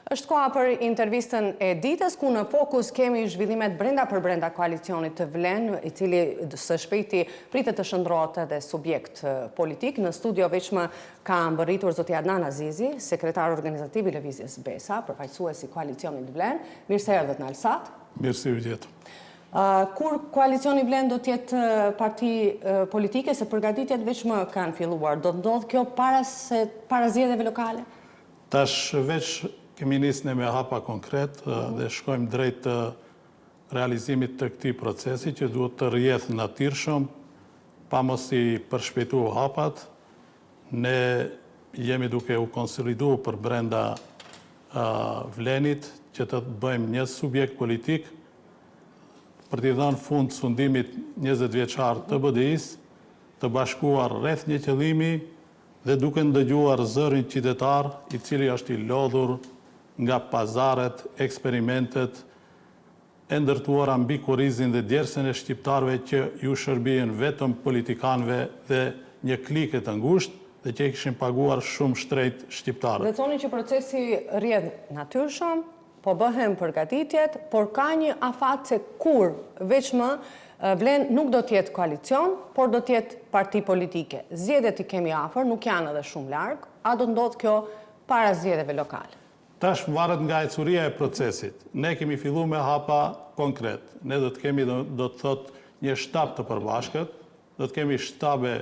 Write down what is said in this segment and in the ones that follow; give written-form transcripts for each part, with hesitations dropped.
Është koha për intervistën e ditës, ku në fokus kemi zhvillimet brenda për brenda koalicionit të Vlen, i cili së shpejti pritet të shndërrohet edhe subjekt politik. Në studio veçmë ka mbërritur zoti Adnan Azizi, sekretar organizativ i Lëvizjes Besa, përfaqësues i koalicionit Vlen. Mirë se erdhët në Alsat. Mirë se ju gjetëm. Kur koalicioni Vlen do të jetë parti politike, se përgatitjet veçmë kanë filluar, do të ndodhë kjo para se para zgjedhjeve lokale? Tash veç kemi nisë ne me hapa konkret dhe shkojmë drejt realizimit të këtij procesi që duhet të rrjedhë natyrshëm, pa mos i përshpejtu hapat. Ne jemi duke u konsolidu përbrenda Vlenit që të bëjmë një subjekt politik për t'i dhënë fund sundimit 20 vjeçar të BDI-së, të bashkuar rreth një qëllimi dhe duke ndëgjuar zërin qytetar i cili është i lodhur nga pazaret, eksperimentet e ndërtuara mbi kurrizin dhe djersën e shqiptarëve që ju shërbyen vetëm politikanëve dhe një klike të ngushtë dhe që e kishin paguar shumë shtrejt shqiptarët. Dhe thoni që procesi rrjedh natyrshëm, Po bëhen përgatitjet, por ka një afat se kur veçmë Vlen nuk do të jetë koalicion, por do të jetë parti politike. Zgjedhjet i kemi afër, nuk janë edhe shumë larg, a do të ndodhë kjo para zgjedhjeve lokale? Tash varet nga ecuria e procesit. Ne kemi fillu me hapa konkret. Ne do të kemi do të thotë një shtab të përbashkët, do të kemi shtabe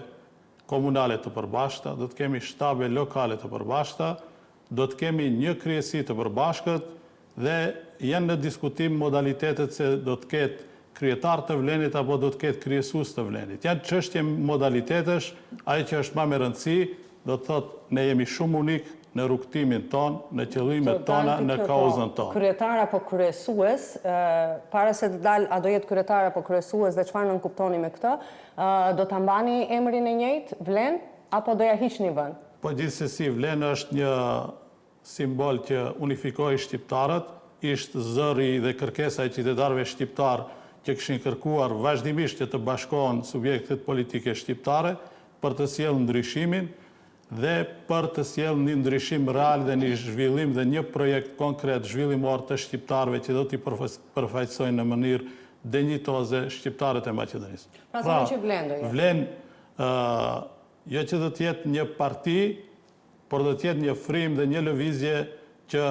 komunale të përbashkëta, do të kemi shtabe lokale të përbashkëta, Do të kemi një kryesi të përbashkët dhe janë në diskutim modalitetet se do të ketë kryetar të Vlenit apo do të ketë kryesues të Vlenit. Janë çështje modalitetesh, ajo që është ma me rëndësi, do të thotë ne jemi shumë unik në rrugëtimin tonë, në qëllimet tona, në po, kauzën tonë. Kryetar apo kryesues, para se të dalë a do jetë kryetar apo kryesues dhe çfarë nënkuptoni me këtë, do ta mbani emrin e njëjtë, Vlen, apo do ja hiqni V-në? Po gjithsesi Vlen është një simbol që unifikoi shqiptarët, ishtë zëri dhe kërkesa e qytetarëve shqiptarë që kishin kërkuar vazhdimisht që të bashkohen subjektet politike shqiptare për të sjellë ndryshimin dhe për të sjellë një ndryshim real dhe një zhvillim dhe një projekt konkret zhvillimor të shqiptarëve që do t'i përfaqësojnë në mënyrë denjitoze shqiptarët e Maqedonisë. Pra thoni që Vlen do jetë. Vlen Jo që do të jetë një parti, por do të jetë një frymë dhe një lëvizje që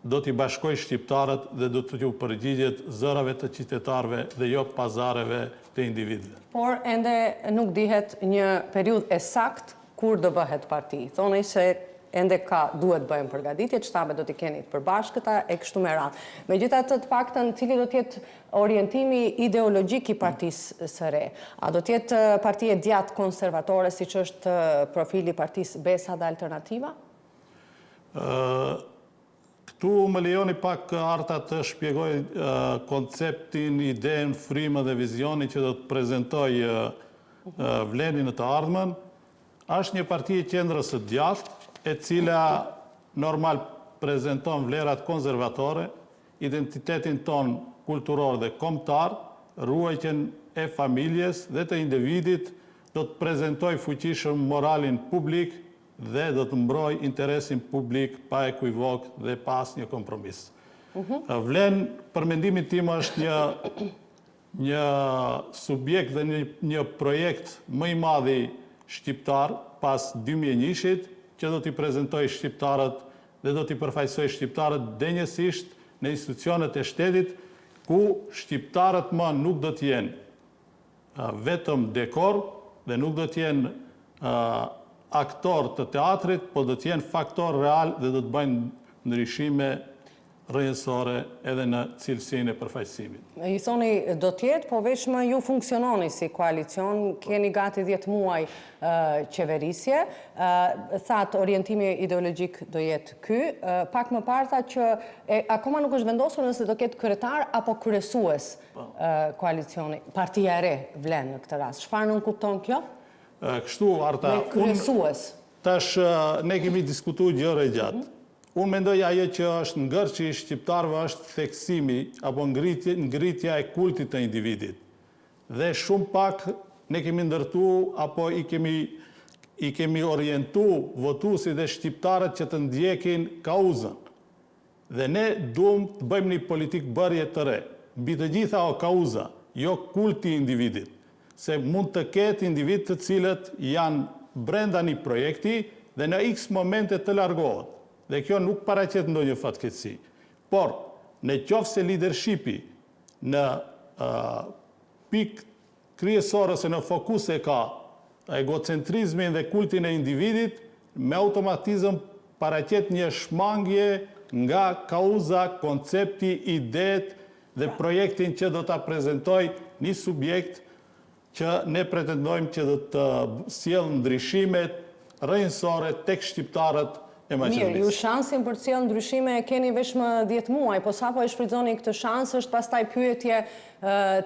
do t'i bashkojë shqiptarët dhe do t'ju përgjigjet zërave të qytetarëve dhe jo pazareve të individëve. Por ende nuk dihet një periudhë e saktë kur do bëhet parti. Thoni se ende ka duhet bëhen përgatitjet, shtabet do t'i keni të përbashkëta e kështu me radhë. Megjithatë të paktën cili do të jetë orientimi ideologjik i partisë së re? A do të jetë parti e djathtë konservatore siç është profili i partisë Besa dhe Alternativa? Këtu më lejoni pak Arta të shpjegoj konceptin, idenë, frymën dhe vizionin që do të prezantojë Vleni në të ardhmen. Është një parti e qendrës së djathtë, e cila normal prezenton vlerat konservatore, identitetin tonë kulturor dhe kombëtar, ruajtjen e familjes dhe të individit, do të prezentojë fuqishëm moralin publik dhe do të mbrojë interesin publik pa ekuivok dhe pa asnjë kompromis. Vlen, për mendimin tim, është një Një subjekt dhe një një projekt më i madhi shqiptar pas 2001-shit që do t'i prezentojë shqiptarët dhe do t'i përfaqësojë shqiptarët denjësisht në institucionet e shtetit ku shqiptarët më nuk do të jenë vetëm dekor dhe nuk do të jenë aktorë të teatrit, po do të jenë faktorë real dhe do të bëjnë ndryshime rrënjësore edhe në cilësinë e përfaqësimit. Ju thoni do të jetë, po veçmë ju funksiononi si koalicion, keni gati 10 muaj qeverisje, thatë orientimi ideologjik do jetë ky, pak më parë thatë që akoma nuk është vendosur nëse do ketë kryetar apo kryesues po. koalicioni, partia e re vlen në këtë rast. Çfarë nënkupton kjo? Kështu, Arta, Me kryesues. Tash ne kemi diskutu gjerë e gjatë. Unë mendoj ajo që është ngërçi i shqiptarëve është theksimi apo ngritja e kultit të individit. Dhe shumë pak ne kemi ndërtu apo i kemi i kemi orientu votuesit dhe shqiptarët që të ndjekin kauzën. Dhe ne duam të bëjmë një politikëbërje të re. Mbi të gjitha o kauza, jo kulti i individit. Se mund të ketë individë të cilët janë brenda një projekti dhe në iks momente të largohet. Dhe kjo nuk paraqet ndonjë fatkeqësi. Por, në qoftë se lidershipi në pikë kryesore ose në fokus e ka egocentrizmin dhe kultin e individit, me automatizëm paraqet një shmangje nga kauza, koncepti, idetë dhe projektin që do ta prezentojë një subjekt që ne pretendojmë që do të sjellë ndryshime rrënjësore tek shqiptarët e Mirë, ju shansin për të sjellë ndryshime e keni veç më 10 muaj, po sa po e shfrytëzoni këtë shans është pastaj pyetje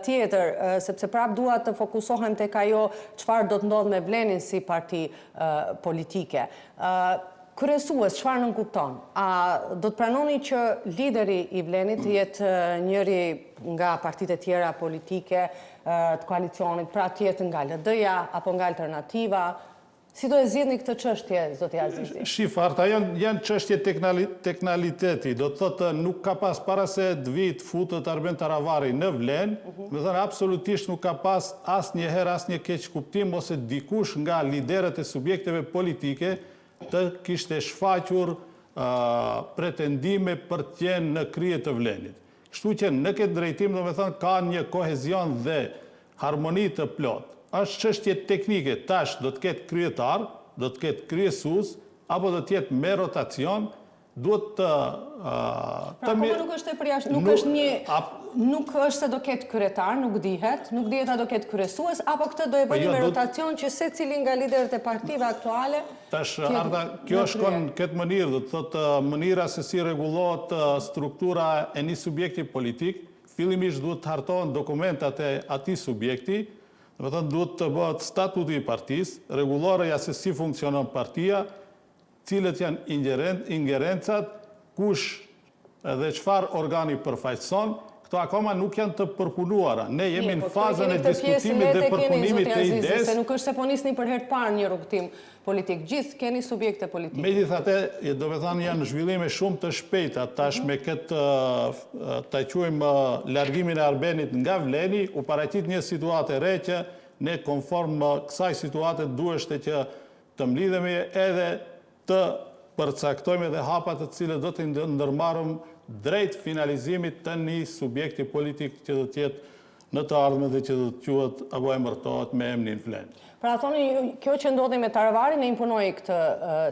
tjetër, sepse prapë dua të fokusohem tek ajo çfarë do të ndodhë me Vlenin si parti politike. Kryesues, çfarë nënkupton? A do të pranoni që lideri i Vlenit të jetë njëri nga partitë e tjera politike të koalicionit, pra të jetë nga LD-ja apo nga Alternativa? Si do e zgjidhni këtë çështje, zoti Azizi? Shif, Arta, janë janë çështje teknaliteti, do të thotë nuk ka pas para se të vijë të futet Arben Taravari në Vlen, domethënë absolutisht nuk ka pas asnjëherë asnjë keqkuptim ose dikush nga liderët e subjekteve politike të kishte shfaqur pretendime për të qenë në krye të Vlenit. Kështu që në këtë drejtim, domethënë, ka një kohezion dhe harmoni të plotë. Është çështje teknike, tash do të ketë kryetar, do të ketë kryesues, apo do të jetë me rotacion, duhet të Pra, akoma nuk është e përjashtë, nuk është një nuk është se do ketë kryetar, nuk dihet, nuk dihet a do ketë kryesues, apo këtë do e po bëni jo, me rotacion që secili nga liderët e partive aktuale Tash, Arta, kjo shkon në këtë mënyrë, do të thotë mënyra se si rregullohet struktura e një subjekti politik, fillimisht duhet të hartohen dokumentat e atij subjekti, domethënë duhet të bëhet statuti i partisë, rregulloreja se si funksionon partia, Cilët janë ingerencat, kush dhe çfarë organi përfaqëson, këto akoma nuk janë të përpunuara. Ne jemi në po fazën e diskutimit dhe përpunimit të idesë. Se nuk është se po nisni për herë të parë një rrugëtim politik. Gjithë keni subjekte politike. Megjithatë, domethënë janë zhvillime shumë të shpejta tash mhm. me këtë ta quajmë largimin e Arbenit nga Vleni, u paraqit një situatë e re që ne konform kësaj situate duheshte që Të mblidhemi edhe të përcaktojmë edhe hapat të cilët do t'i ndërmarrim drejt finalizimit të një subjekti politik që do të jetë në të ardhmen dhe që do të quhet apo emërtohet me emrin Vlen. Pra thoni, kjo që ndodhi me Taravarin e imponoi këtë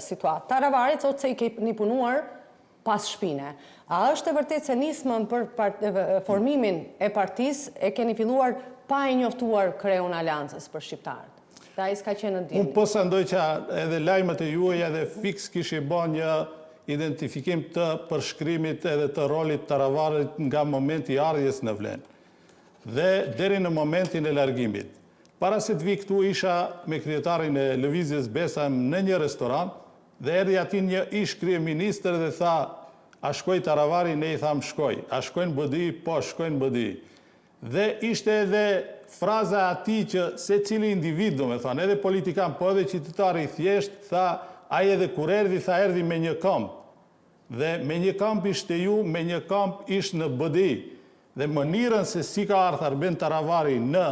situatë. Taravari thotë se i keni punuar pas shpine. A është e vërtetë se nismën për formimin e partisë e keni filluar pa e njoftuar kreun e Aleancës për Shqiptarët? Dhe ai s'ka qenë në dijeni. Unë po mendoj që edhe lajmet e juaja edhe fiks kishin bo një identifikim të përshkrimit edhe të rolit Taravarit nga momenti i ardhjes në Vlen dhe deri në momentin e largimit. Para se të vij këtu isha me kryetarin e Lëvizjes Besa në një restorant Dhe erdhi aty një ish kryeministër dhe tha a shkoi Taravari ne i thamë shkoi, a shkoi në BDI po shkoi në BDI. Dhe ishte edhe fraza e atij që secili individ domethënë edhe politikan po edhe qytetar i thjeshtë tha ai edhe kur erdhi tha erdhi me një këmbë. Dhe me një këmbë ish te ju me një këmbë ish në BDI. Dhe mënyrën se si ka ardhë Arben Taravari në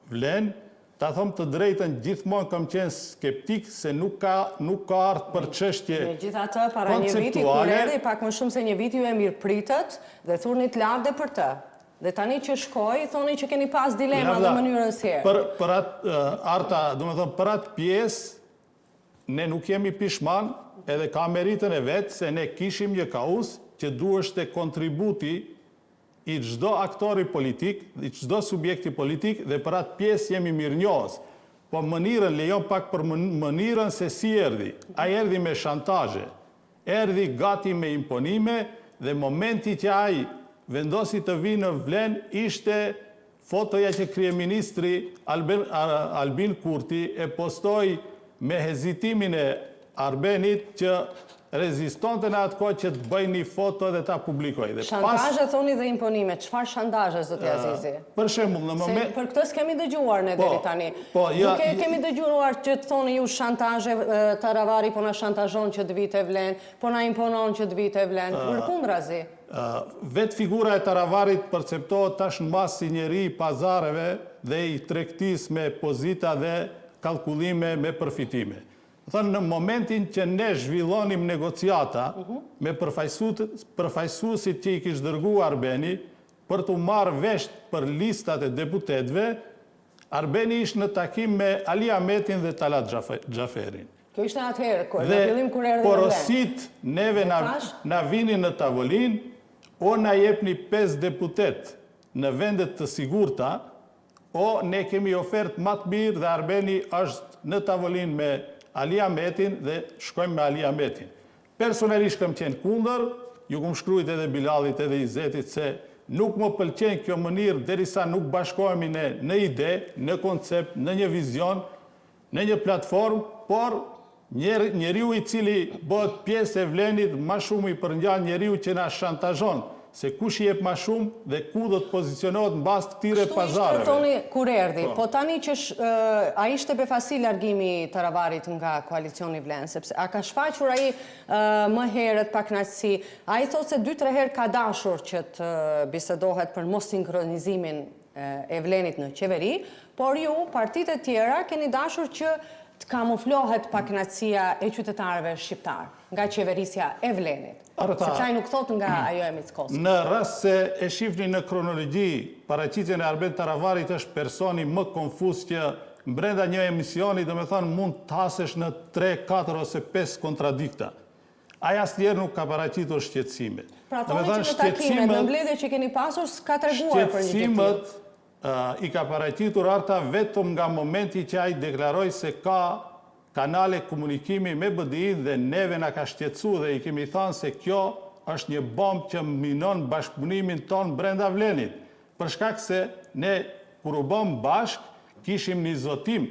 Vlen, ta them të drejtën gjithmonë kam qenë skeptik se nuk ka nuk ka ardhë për çështje Megjithatë, para një viti kur erdhi, pak më shumë se një vit ju e mirëpritët dhe thurnit lavde për të. Dhe tani që shkoi, thoni që keni pas dilema dhe mënyrën si erdhi. Për për atë Arta, domethënë për atë pjesë Ne nuk jemi pishman, edhe ka meritën e vet se ne kishim një kauzë që duheshte kontributi i çdo aktori politik, i çdo subjekti politik dhe për atë pjesë jemi mirënjohës. Po mënyrën, lejon pak për mënyrën se si erdhi. Ai erdhi me shantazhe. Erdhi gati me imponime dhe momenti që ai vendosi të vijë në Vlen ishte fotoja që kryeministri Albin Kurti e postoi me hezitimin e Arbenit që. Rezistonte në atë kohë që të bëjë një foto dhe ta publikojë. Dhe Shantazhe thoni dhe imponime, çfarë shantazhe zoti Azizi? Për shembull, në moment Se për këtë s'kemi dëgjuar ne po, deri tani. Po, ja, Nuk e kemi dëgjuar që të thoni ju shantazhe Taravari po na shantazhon që të vijë te Vlen, po na imponon që të vijë te Vlen. Përkundrazi. Vetë figura e Taravarit perceptohet tash në masë si njeri i pazareve dhe i tregtisë me pozita dhe kalkulime me përfitime. Thënë në momentin që ne zhvillonim negociata me përfaqësuesit që i kish dërgu Arbeni për t'u marrë vesh për listat e deputetëve, Arbeni ish në takim me Ali Ahmetin dhe Talat Xhaferin. Kjo ishte atëherë, kur, në fillim kur erdhi në Vlen. Porositë neve na, na vinin në tavolinë, o na jepni 5 deputetë në vende të sigurta, O ne kemi ofertë ma të mirë dhe Arbeni është në tavolinë me Ali Ahmetin dhe shkojmë me Ali Ahmetin. Personalisht kam qenë kundër, ju kum shkrujt edhe Bilallit edhe Izetit se nuk më pëlqen kjo mënyrë derisa nuk bashkohemi ne në ide, në koncept, në një vizion, në një platformë, por njeriu i cili bëhet pjesë e Vlenit ma shumë i përngjan njeriu që na shantazhon se kush i jep ma shumë dhe ku do të pozicionohet në bazë të këtyre pazareve. Kështu ishte thoni kur erdhi, po tani që a ishte befasi largimi i Taravarit nga koalicioni Vlen, sepse a ka shfaqur ai më herët pakënaqësi, ai thotë se 2-3 herë ka dashur që të bisedohet për mosinkronizimin e Vlenit në qeveri, por ju, partitë e tjera, keni dashur që të kamuflohet pakënaqësia e qytetarëve shqiptarë nga qeverisja e Vlenit. Sepse ai nuk thotë nga ajo e Mickoskit. Në rast se e shihni në kronologji, paraqitjen e Arben Taravarit është personi më konfuz që brenda një emisioni, domethënë mund të hasesh në 3, 4 ose 5 kontradikta. Ai asnjëherë nuk ka paraqitur shqetësime. Pra thoni që në takimet, në mbledhje që keni pasur, s'ka treguar për një gjë të tillë. Shqetësimet i ka paraqitur Arta vetëm nga momenti që ai deklaroi se ka kanale komunikimi me BDI-në dhe neve na ka shqetësu dhe i kemi thanë se kjo është një bombë që minon bashkëpunimin tonë brenda Vlenit. Për shkak se ne kur u bëmë bashkë kishim një zotim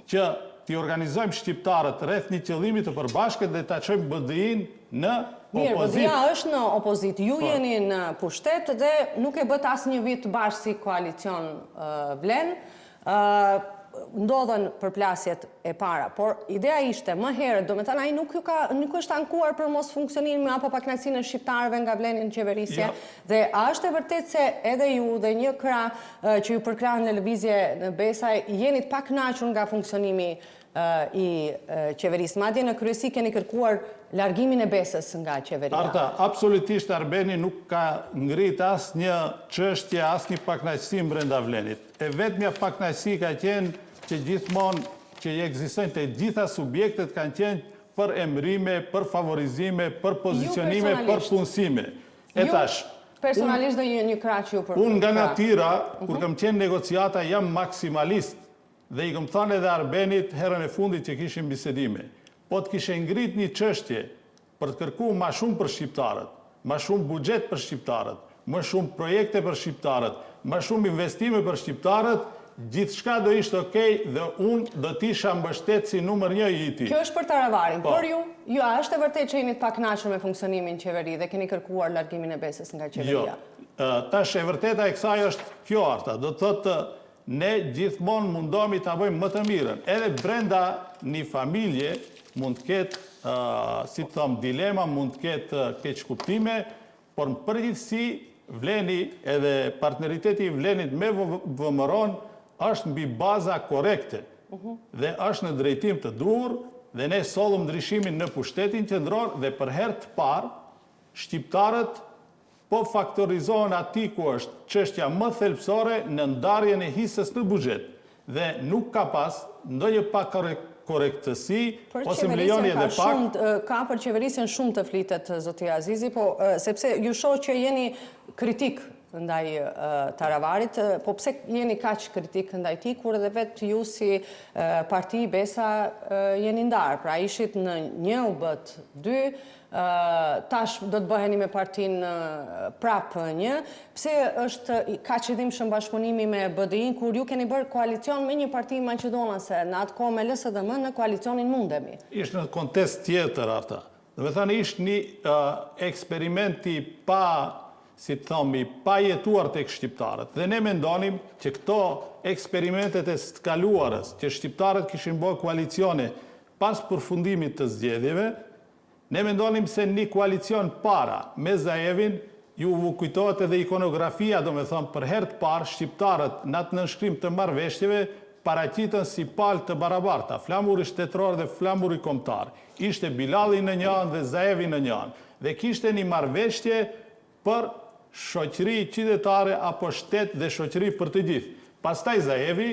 që t'i organizojmë shqiptarët rreth një qëllimi të përbashkët dhe ta çojmë BDI-në në opozitë. Mirë, BDI-ja është në opozitë, ju po. jeni në pushtet dhe nuk e bëtë asnjë vit bashkë si koalicion Vlen. Ndodhën përplasjet e para, por ideja ishte më herët, domethënë ai nuk ju ka nuk është ankuar për mosfunksionimin apo pakënaqësinë e shqiptarëve nga Vleni në qeverisje. Jo. Dhe a është e vërtetë se edhe ju dhe një krah që ju përkrah në lëvizje në Besa, jeni të pakënaqur nga funksionimi i qeverisë. Madje në kryesi keni kërkuar largimin e Besës nga qeveria. Arta, absolutisht Arbeni nuk ka ngrit asnjë çështje, asnjë pakënaqësi brenda Vlenit. E vetmja pakënaqësi ka qenë që gjithmonë që i ekzistojnë te gjitha subjektet kanë qenë për emërime, për favorizime, për pozicionime, për punësime. E tash, personalisht dhe një krah që ju përkrah. Unë nga natyra, kur mhm. kam qenë negociata, jam maksimalist. Dhe i kam thënë edhe Arbenit herën e fundit që kishim bisedime. Po të kishe ngrit një çështje për të kërku ma shumë për shqiptarët, ma shumë buxhet për shqiptarët, më shumë projekte për shqiptarët, më shumë investime për shqiptarët, gjithçka do ishte okej dhe unë do të isha mbështetësi numër një i tij. Kjo është për Taravarin, po. por ju, ju a është e vërtetë që jeni të pakënaqur me funksionimin në qeveri dhe keni kërkuar largimin e Besës nga qeveria? Jo. Tash e vërteta e kësaj është kjo Arta, do të thotë ne gjithmonë mundohemi ta bëjmë më të mirën. Edhe brenda një familje mund të ketë, si të them, dilema, mund të ketë keqkuptime, Por në përgjithësi Vleni edhe partneriteti i Vlenit me VMRO-n është mbi baza korrekte dhe është në drejtim të duhur dhe ne sollëm ndryshimin në pushtetin qendror dhe për herë të parë shqiptarët po faktorizohen aty ku është çështja më thelbësore në ndarjen e hisës në buxhet Dhe nuk ka pas ndonjë pakorrektësi, ose më lejoni edhe pak. Ka për qeverisjen shumë të flitet, zoti Azizi, po sepse ju shoh që jeni kritik ndaj Taravarit, po pse jeni kaq kritik ndaj tij, kur edhe vetë ju si parti Besa jeni ndarë, pra ishit në një, u bëtë dy, tash do të bëheni me partinë prapë një, pse është kaq i dhimbshëm bashkëpunimi me BDI-n, kur ju keni bërë koalicion me një parti maqedonase, në atë kohë me LSDM në koalicionin Mundemi? Ishte në kontekst tjetër, Arta. Domethënë ishte një eksperiment i pa, si të thomi, pa jetuar tek shqiptarët. Dhe ne mendonim që këto eksperimentet e së kaluarës, që shqiptarët kishin bo koalicione pas përfundimit të zgjedhjeve, Ne mendonim se një koalicion para me Zaevin, ju vu kujtohet edhe ikonografia, domethënë për herë të parë shqiptarët në atë nënshkrim të marrëveshtjeve paraqiten si palë të barabarta, flamuri shtetëror dhe flamuri kombëtar. Ishte Bilalli në një anë dhe Zaevi në një anë. Dhe kishte një marrëveshtje për shoqëri qytetare apo shtet dhe shoqëri për të gjithë. Pastaj Zaevi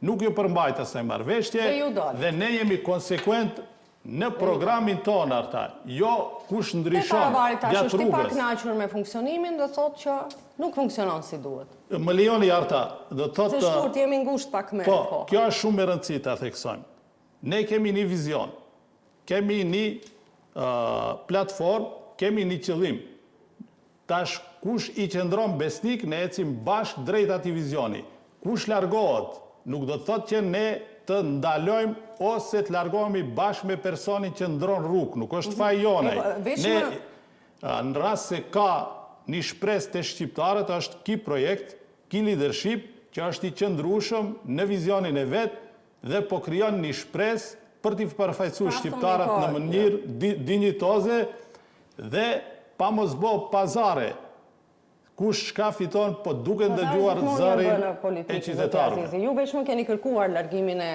nuk iu përmbajt asaj marrëveshtje dhe ne jemi konsekuent Në programin tonë, Arta, jo kush ndryshon Taravari tash gjatë është i rrugës. pakënaqur me funksionimin dhe thotë që nuk funksionon si duhet. Më lejoni, Arta, do të thotë... Se shkurt, jemi ngushtë pak me Po, kohën. kjo është shumë me rëndësi ta theksojmë. Ne kemi një vizion, kemi një platformë, kemi një qëllim. Tash kush i qëndron besnik ne ecim bashkë drejt atij vizioni. Kush largohet, nuk do të thotë që ne të ndalojmë ose të largohemi bashkë me personin që ndron rrugë, nuk është faji jonë ai. Ne në rast se ka një shpresë te shqiptarët është ky projekt, ky lidership që është i qëndrueshëm në vizionin e vet dhe po krijon një shpresë për t'i përfaqësuar shqiptarët në mënyrë dinjitoze Dhe pa mos bo pazare, kush çka fiton po duke ndëgjuar zërin e qytetarëve. Ju veçmë keni kërkuar largimin e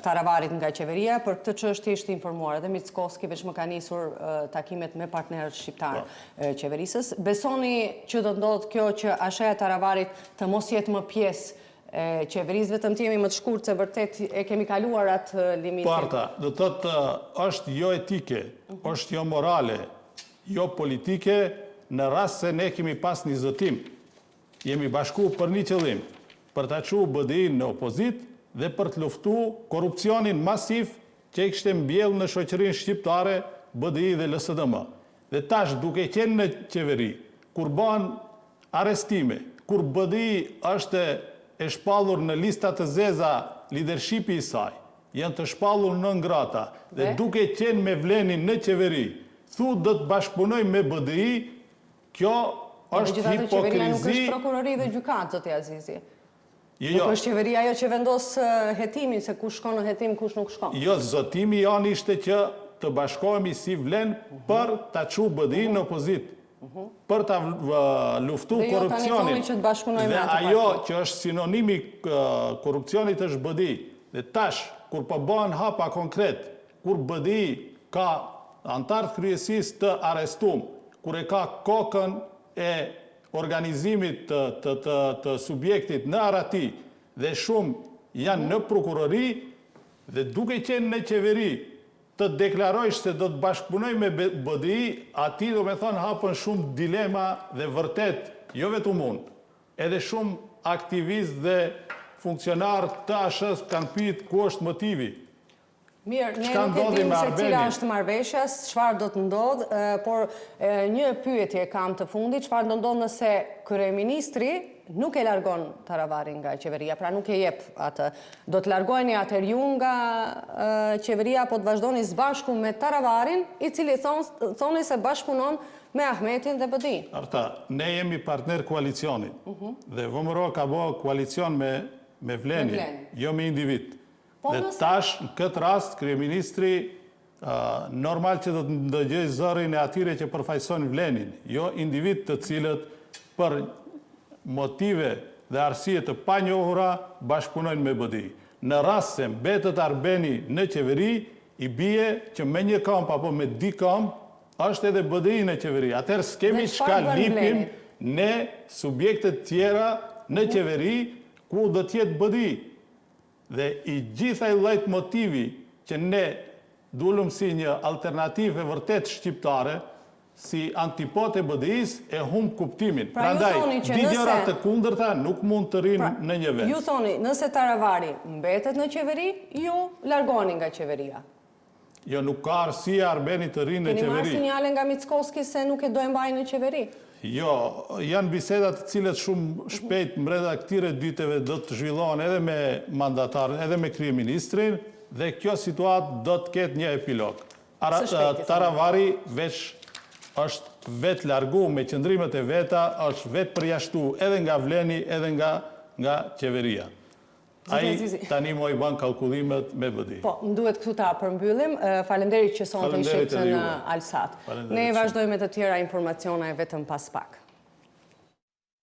Taravarit nga qeveria, për këtë çështje ishte informuar edhe Mickoski veçmë ka nisur takimet me partnerët shqiptarë po. qeverisës. Besoni që do të ndodhë kjo që ASH-ja e Taravarit të mos jetë më pjesë e qeverisë, vetëm të jemi më të shkurt se vërtet e kemi kaluar atë limitin. Po Arta, do të thotë është jo etike, është jo morale, jo politike, në rast se ne kemi pas një zotim, jemi bashku për një qëllim, për ta çu BDI-në në opozitë dhe për të luftu korrupsionin masiv që e kishte mbjellë në shoqërinë shqiptare BDI dhe LSDM. Dhe tash duke qenë në qeveri, kur bëhen Arrestime, kur BDI është e shpallur në lista të zeza lidershipi i saj, janë të shpallur non grata dhe duke qenë me Vlenin në qeveri, thu do të bashkëpunoj me BDI, kjo është hipokrizi. Megjithatë qeveria nuk është prokurori dhe gjykatë, zoti Azizi. Jo, jo. Nuk është qeveria ajo që vendos hetimin, se kush shkon në hetim, kush nuk shkon. Jo, zotimi jonë ishte që të bashkohemi si Vlen për ta çu BDI në opozitë, për ta luftu jo, korrupsionin. Dhe ajo që është sinonimi i korrupsionit është BDI. Dhe tash, kur po bëhen hapa konkret, kur BDI ka anëtarë të kryesisë të arrestum, kur e ka kokën e organizimit të të të të subjektit në arrati dhe shumë janë në prokurori dhe duke qenë në qeveri të deklarojsh se do të bashkëpunoj me BDI aty domethënë hapen shumë dilema dhe vërtet jo vetëm unë edhe shumë aktivistë dhe funksionarë të ASH-së kanë pyet ku është motivi Mirë, ne nuk e dimë se cila është marrëveshja, çfarë do të ndodhë, por një pyetje kam të fundit, çfarë do ndodhë nëse kryeministri nuk e largon Taravarin nga qeveria, pra nuk e jep atë. Do të largoheni atëherë ju nga qeveria, apo të vazhdoni së bashku me Taravarin, i cili thoni se bashkëpunon me Ahmetin dhe BDI. Arta, ne jemi partner koalicioni mhm. dhe VMRO ka bo koalicion me me Vlenin, jo me individ. Po dhe tash, në këtë rast, kryeministri normal që do të ndëgjojë zërin e atyre që përfaqësojnë Vlenin, jo individ të cilët për motive dhe arsye të panjohura bashkëpunojnë me BDI. Në rast se mbetet Arbeni në qeveri, i bie që me një këmbë apo me dy këmbë është edhe BDI në qeveri. Atëherë s'kemi çka lipim ne subjektet tjera në qeveri ku do të jetë BDI. Dhe i gjithë ai lajtmotivi që ne dulëm si një alternativë e vërtetë shqiptare, si antipod e BDI-së, e humb kuptimin. Pra ju Prandaj, thoni që dy gjëra nëse të kundërta nuk mund të rrinë Pra, në një vend. ju thoni, nëse Taravari mbetet në qeveri, ju largoheni nga qeveria. Jo, nuk ka arsye Arbeni të rrijë në Keni marrë qeveri. sinjale nga Mickoski se nuk e do e mbajë në qeveri? Jo, janë biseda të cilat shumë shpejt mbrenda këtyre ditëve do të zhvillohen edhe me mandatarin, edhe me kryeministrin dhe kjo situatë do të ketë një epilog. Taravari veç është vetë largu me qëndrimet e veta, është vetë përjashtu edhe nga Vleni edhe nga nga qeveria. Ai tani mo i ban kalkulimet me BDI. Po, më duhet këtu ta përmbyllim. Faleminderit që sonte ishit në Alsat. Ne vazhdojmë me të tjera informacione vetëm pas pak.